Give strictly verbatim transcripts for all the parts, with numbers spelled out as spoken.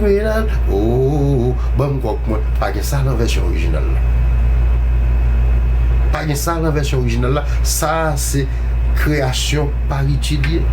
kriminèl. Oh, ban m kòk mwen. Pa gen sa nan vèsyon orijinal la. Pa gen sa nan vèsyon orijinal la. Sa a se kreyasyon pa Richie li ye.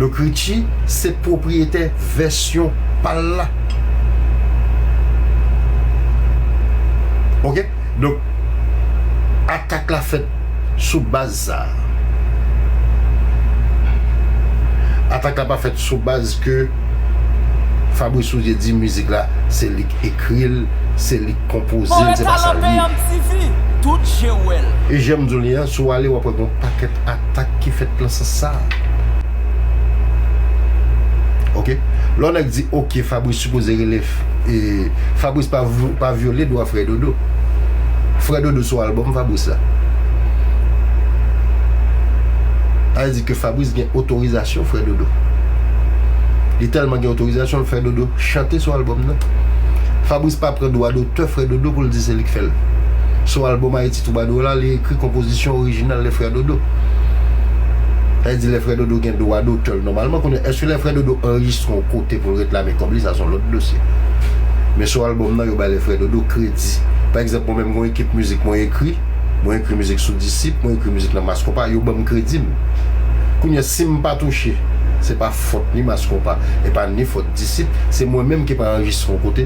Donk Richie se pwopriyetè vèsyon pa l la. Oke? Donk, atak la fèt sou baz sa a. Atak la pa fèt sou baz ke Fabrice Soulier di mizik la, se li k ekri l, se li k konpoze l, se pa sa l ye. Tout je w wè l. E jan m di w li an, si w ale, w ap wè gen yon pakèt atak ki fèt nan sans sa a. Oke? Lè yon nèg di, oke, Fabrice sipoze rele, e, Fabrice pa, pa vyole dwa Frè Dodo. Frè Dodo sou albòm Fabrice la. Sa vle di ke Fabrice gen otorizasyon Frè Dodo. Li tèlman gen otorizasyon, l fè Dodo chante sou albòm nan. Fabrice pa pran dwa dotè Frè Dodo pou l di se li k fè l. Sou albòm Ayiti Twoubadou la, li ekri konpozisyon orijinal de Frè Dodo. Sa vle di lè Frè Dodo gen dwa dotè l nòmalman, kounye a, èske lè Frè Dodo anrejistre yon kote pou l reklame kòb li, sa se yon lòt dosye. Men sou albòm nan, yo bay lè Frè Dodo kredi. Pa egzanp, mwen menm, gen yon ekip mizik mwen ekri, mwen ekri mizik sou Disip, mwen ekri mizik nan Mass Konpa, yo ban m kredi m. Kounye a, si m pa touche, se pa fòt ni Mass Konpa, e pa ni fòt Disip, se mwen menm ki pa anrejistre yon kote.